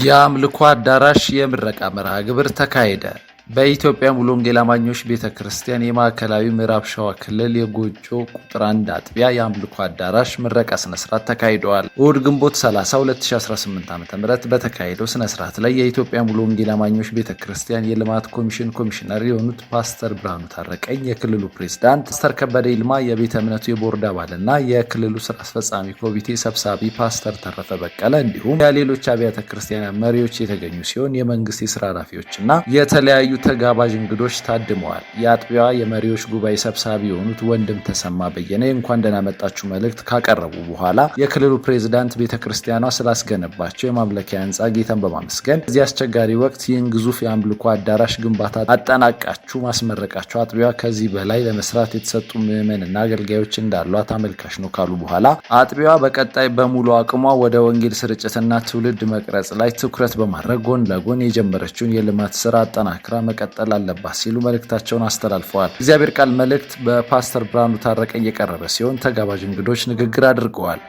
የአምልኮ አዳራሽ የምረቃ መርሃ ግብር ተካሄደ። በኢትዮጵያ ሙሉ ወንጌል አማኞች ቤተ ክርስቲያን የማዕከላዊ ምዕራብ ሸዋ ክልል የጎጆ ቁጥር 1 አጥቢያ የአምልኮ አዳራሽ ምረቃ ስነስርዓት ተካሂደዋል። እሁድ ግንቦት 30 2018 ዓ ም በተካሄደው ስነስርዓት ላይ የኢትዮጵያ ሙሉ ወንጌል አማኞች ቤተ ክርስቲያን የልማት ኮሚሽን ኮሚሽነር የሆኑት ፓስተር ብርሃኑ ታረቀኝ፣ የክልሉ ፕሬዝዳንት ፓስተር ከበደ ይልማ፣ የቤተ እምነቱ የቦርድ አባልና የክልሉ ስራ አስፈጻሚ ኮሚቴ ሰብሳቢ ፓስተር ተረፈ በቀለ እንዲሁም የሌሎች አብያተ ክርስቲያናት መሪዎች የተገኙ ሲሆን የመንግስት የስራ ኃላፊዎችና የተለያዩ ተጋባዥ እንግዶች ታድመዋል። የአጥቢያዋ የመሪዎች ጉባኤ ሰብሳቢ የሆኑት ወንድም ተሰማ በየነ የእንኳን ደህና መጣችሁ መልእክት ካቀረቡ በኋላ የክልሉ ፕሬዝዳንት ቤተ ክርስቲያኗ ስላስገነባቸው የማምለኪያ ህንፃ ጌታን በማመስገን በዚህ አስቸጋሪ ወቅት ይህን ግዙፍ የአምልኮ አዳራሽ ግንባታ አጠናቃችሁ ማስመረቃችሁ አጥቢያዋ ከዚህ በላይ ለመስራት የተሰጡ ምዕመንና አገልጋዮች እንዳሏት አመልካች ነው ካሉ በኋላ አጥቢያዋ በቀጣይ በሙሉ አቅሟ ወደ ወንጌል ስርጭትና ትውልድ መቅረጽ ላይ ትኩረት በማድረግ ጎን ለጎን የጀመረችውን የልማት ስራ አጠናክራ መቀጠል አለባት ሲሉ መልእክታቸውን አስተላልፈዋል። እግዚአብሔር ቃል መልእክት በፓስተር ብርሃኑ ታረቀኝ የቀረበ ሲሆን ተጋባዥ እንግዶች ንግግር አድርገዋል።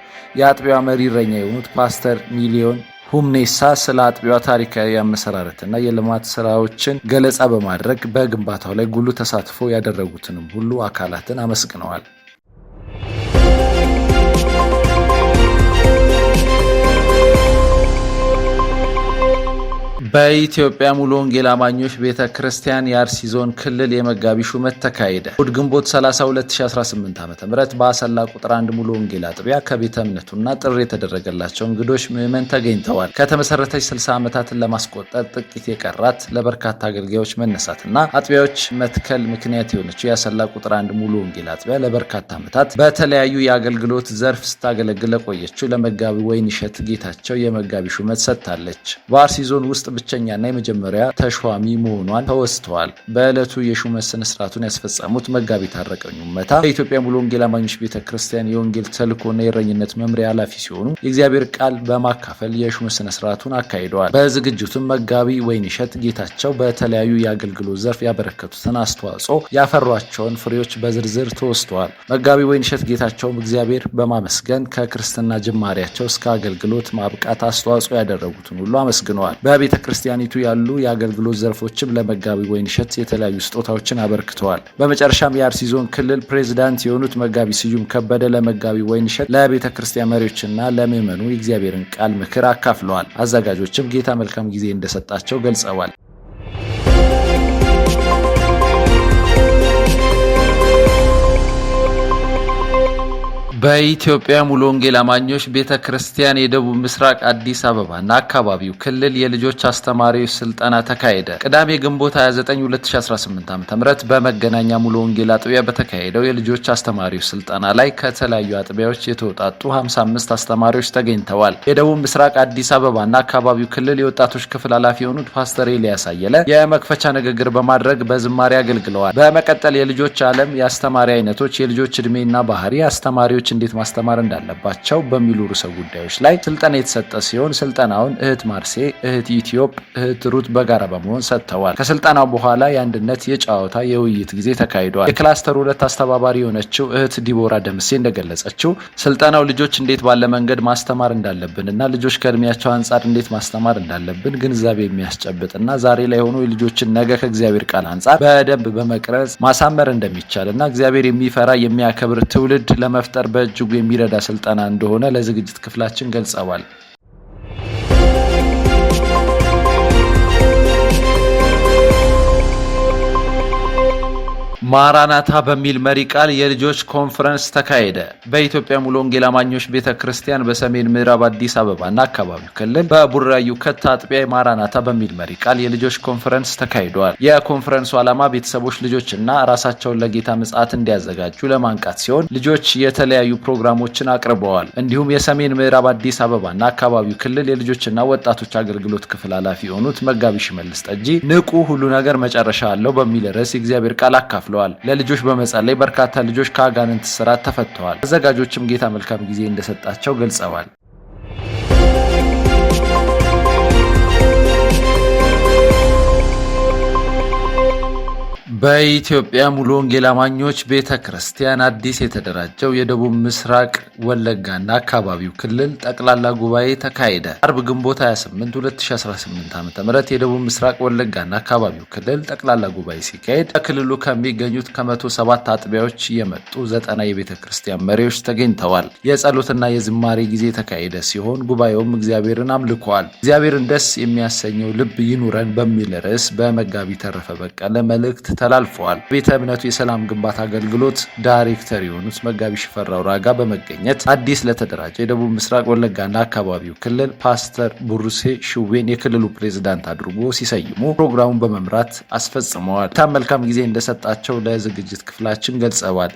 የአጥቢያዋ መሪ እረኛ የሆኑት ፓስተር ሚሊዮን ሁምኔሳ ስለ አጥቢያዋ ታሪካዊ አመሰራረትና የልማት ስራዎችን ገለጻ በማድረግ በግንባታው ላይ ጉልህ ተሳትፎ ያደረጉትንም ሁሉ አካላትን አመስግነዋል። በኢትዮጵያ ሙሉ ወንጌል አማኞች ቤተ ክርስቲያን የአርሲ ዞን ክልል የመጋቢ ሹመት ተካሄደ። እሁድ ግንቦት 30 2018 ዓ ም በአሰላ ቁጥር 1 ሙሉ ወንጌል አጥቢያ ከቤተ እምነቱና ጥሪ የተደረገላቸው እንግዶች ምዕመን ተገኝተዋል። ከተመሰረተች 60 ዓመታትን ለማስቆጠር ጥቂት የቀራት ለበርካታ አገልጋዮች መነሳትና አጥቢያዎች መትከል ምክንያት የሆነችው የአሰላ ቁጥር 1 ሙሉ ወንጌል አጥቢያ ለበርካታ ዓመታት በተለያዩ የአገልግሎት ዘርፍ ስታገለግል ለቆየችው ለመጋቢ ወይንሸት ጌታቸው የመጋቢ ሹመት ሰጥታለች። በአርሲ ዞን ውስጥ ብቸኛና የመጀመሪያ ተሿሚ መሆኗን ተወስተዋል። በዕለቱ የሹመት ስነ ስርዓቱን ያስፈጸሙት መጋቢ ታረቀኝ መታ የኢትዮጵያ ሙሉ ወንጌል አማኞች ቤተ ክርስቲያን የወንጌል ተልእኮና የእረኝነት መምሪያ ኃላፊ ሲሆኑ የእግዚአብሔር ቃል በማካፈል የሹመት ስነ ስርዓቱን አካሂደዋል። በዝግጅቱም መጋቢ ወይንሸት ጌታቸው በተለያዩ የአገልግሎት ዘርፍ ያበረከቱትን አስተዋጽኦ፣ ያፈሯቸውን ፍሬዎች በዝርዝር ተወስተዋል። መጋቢ ወይንሸት ጌታቸውም እግዚአብሔር በማመስገን ከክርስትና ጅማሬያቸው እስከ አገልግሎት ማብቃት አስተዋጽኦ ያደረጉትን ሁሉ አመስግነዋል። በቤተ ክርስቲያኒቱ ያሉ የአገልግሎት ዘርፎችም ለመጋቢ ወይንሸት የተለያዩ ስጦታዎችን አበርክተዋል። በመጨረሻም የአርሲ ዞን ክልል ፕሬዚዳንት የሆኑት መጋቢ ስዩም ከበደ ለመጋቢ ወይንሸት፣ ለቤተ ክርስቲያን መሪዎችና ለምዕመኑ የእግዚአብሔርን ቃል ምክር አካፍለዋል። አዘጋጆችም ጌታ መልካም ጊዜ እንደሰጣቸው ገልጸዋል። በኢትዮጵያ ሙሉ ወንጌል አማኞች ቤተ ክርስቲያን የደቡብ ምስራቅ አዲስ አበባና አካባቢው ክልል የልጆች አስተማሪዎች ስልጠና ተካሄደ። ቅዳሜ ግንቦት 29 2018 ዓ.ም በመገናኛ ሙሉ ወንጌል አጥቢያ በተካሄደው የልጆች አስተማሪዎች ስልጠና ላይ ከተለያዩ አጥቢያዎች የተውጣጡ 55 አስተማሪዎች ተገኝተዋል። የደቡብ ምስራቅ አዲስ አበባና አካባቢው ክልል የወጣቶች ክፍል ኃላፊ የሆኑት ፓስተር ኤልያስ አየለ የመክፈቻ ንግግር በማድረግ በዝማሬ አገልግለዋል። በመቀጠል የልጆች ዓለም፣ የአስተማሪ አይነቶች፣ የልጆች ዕድሜና ባህሪ፣ አስተማሪዎች እንዴት ማስተማር እንዳለባቸው በሚሉ ርዕሰ ጉዳዮች ላይ ስልጠና የተሰጠ ሲሆን ስልጠናውን እህት ማርሴ፣ እህት ኢትዮጵ፣ እህት ሩት በጋራ በመሆን ሰጥተዋል። ከስልጠናው በኋላ የአንድነት የጨዋታ የውይይት ጊዜ ተካሂዷል። የክላስተር 2 አስተባባሪ የሆነችው እህት ዲቦራ ደምሴ እንደገለጸችው ስልጠናው ልጆች እንዴት ባለ መንገድ ማስተማር እንዳለብን እና ልጆች ከእድሜያቸው አንጻር እንዴት ማስተማር እንዳለብን ግንዛቤ የሚያስጨብጥና ዛሬ ላይ ሆኖ የልጆችን ነገ ከእግዚአብሔር ቃል አንጻር በደንብ በመቅረጽ ማሳመር እንደሚቻል እና እግዚአብሔር የሚፈራ የሚያከብር ትውልድ ለመፍጠር በእጅጉ የሚረዳ ስልጠና እንደሆነ ለዝግጅት ክፍላችን ገልጸዋል። ማራናታ በሚል መሪ ቃል የልጆች ኮንፈረንስ ተካሄደ። በኢትዮጵያ ሙሉ ወንጌል አማኞች ቤተ ክርስቲያን በሰሜን ምዕራብ አዲስ አበባና አካባቢው ክልል በቡራዩ ከታ አጥቢያ ማራናታ በሚል መሪ ቃል የልጆች ኮንፈረንስ ተካሂደዋል። የኮንፈረንሱ ዓላማ ቤተሰቦች ልጆችና ራሳቸውን ለጌታ ምጽአት እንዲያዘጋጁ ለማንቃት ሲሆን ልጆች የተለያዩ ፕሮግራሞችን አቅርበዋል። እንዲሁም የሰሜን ምዕራብ አዲስ አበባና አካባቢው ክልል የልጆችና ወጣቶች አገልግሎት ክፍል ኃላፊ የሆኑት መጋቢ ሽመልስ ጠጂ ንቁ፣ ሁሉ ነገር መጨረሻ አለው በሚል ርዕስ የእግዚአብሔር ቃል አካፍለዋል። ለልጆች በመጸለይ በርካታ ልጆች ከአጋንንት እስራት ተፈተዋል። አዘጋጆችም ጌታ መልካም ጊዜ እንደሰጣቸው ገልጸዋል። በኢትዮጵያ ሙሉ ወንጌል አማኞች ቤተ ክርስቲያን አዲስ የተደራጀው የደቡብ ምስራቅ ወለጋና አካባቢው ክልል ጠቅላላ ጉባኤ ተካሄደ። አርብ ግንቦት 28 2018 ዓ.ም የደቡብ ምስራቅ ወለጋና አካባቢው ክልል ጠቅላላ ጉባኤ ሲካሄድ በክልሉ ከሚገኙት ከ107 አጥቢያዎች የመጡ 90 የቤተ ክርስቲያን መሪዎች ተገኝተዋል። የጸሎትና የዝማሬ ጊዜ የተካሄደ ሲሆን ጉባኤውም እግዚአብሔርን አምልከዋል። እግዚአብሔርን ደስ የሚያሰኘው ልብ ይኑረን በሚል ርዕስ በመጋቢ ተረፈ በቀለ መልእክት ተላልፈዋል። ቤተ እምነቱ የሰላም ግንባታ አገልግሎት ዳይሬክተር የሆኑት መጋቢ ሽፈራው ራጋ በመገኘት አዲስ ለተደራጀ የደቡብ ምስራቅ ወለጋና አካባቢው ክልል ፓስተር ቡሩሴ ሽዌን የክልሉ ፕሬዝዳንት አድርጎ ሲሰይሙ ፕሮግራሙን በመምራት አስፈጽመዋል። በጣም መልካም ጊዜ እንደሰጣቸው ለዝግጅት ክፍላችን ገልጸዋል።